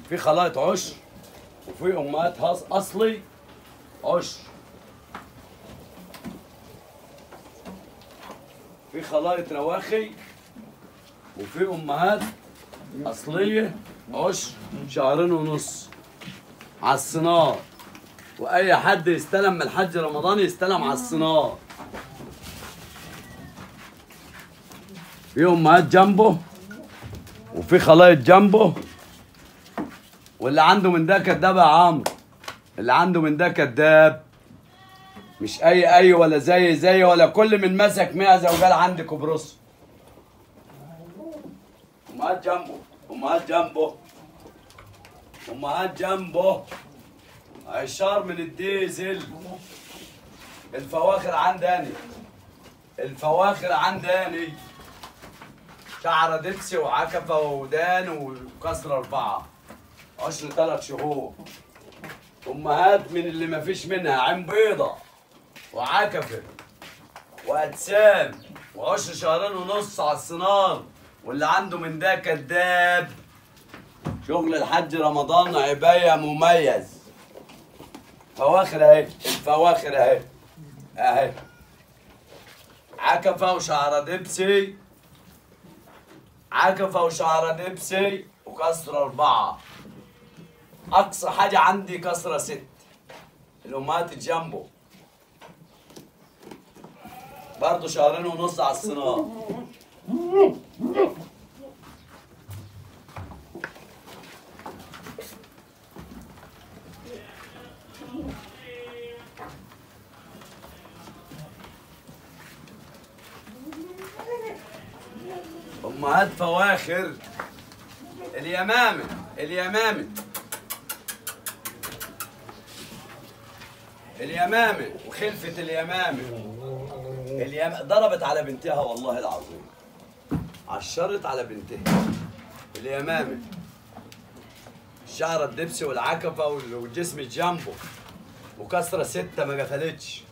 في خلايط عشر وفي امهات اصلي عشر. في خلايط رواخي وفي امهات اصلية عشر 2.5 شهر على الصنار. واي حد يستلم من الحاج رمضان يستلم على الصنار. في امهات جنبه وفي خلايط جنبه. واللي عنده من ده كداب يا عمرو، اللي عنده من ده كداب. مش اي ولا زي ولا كل من مسك معزة وقال عندي كوبروس. امهات جنبه، امهات جنبه، امهات جنبه. عشار من الديزل. الفواخر عنداني، الفواخر عنداني. شعره دبسي وعكفه ودان وكسر 4 عشر 3 شهور. امهات من اللي مفيش منها، عين بيضة وعكفه واجسام وعشر 2.5 شهر على الصنار. واللي عنده من ده كداب. شغل الحاج رمضان عباية مميز. فواخر اهي، الفواخر اهي اهي. عكفه وشعره دبسي، عكفه وشعره دبسي وكسره 4. اقصى حاجة عندي كسره 6. الامهات الجامبو برضه 2.5 شهر على الصنار. امهات فواخر. اليمامة، اليمامة، اليمامة وخلفه اليمامة. ضربت على بنتها والله العظيم، عشرت على بنتها اليمامة. الشعرة الدبسي والعكفه والجسم الجامبو وكسره 6 ما قفلتش.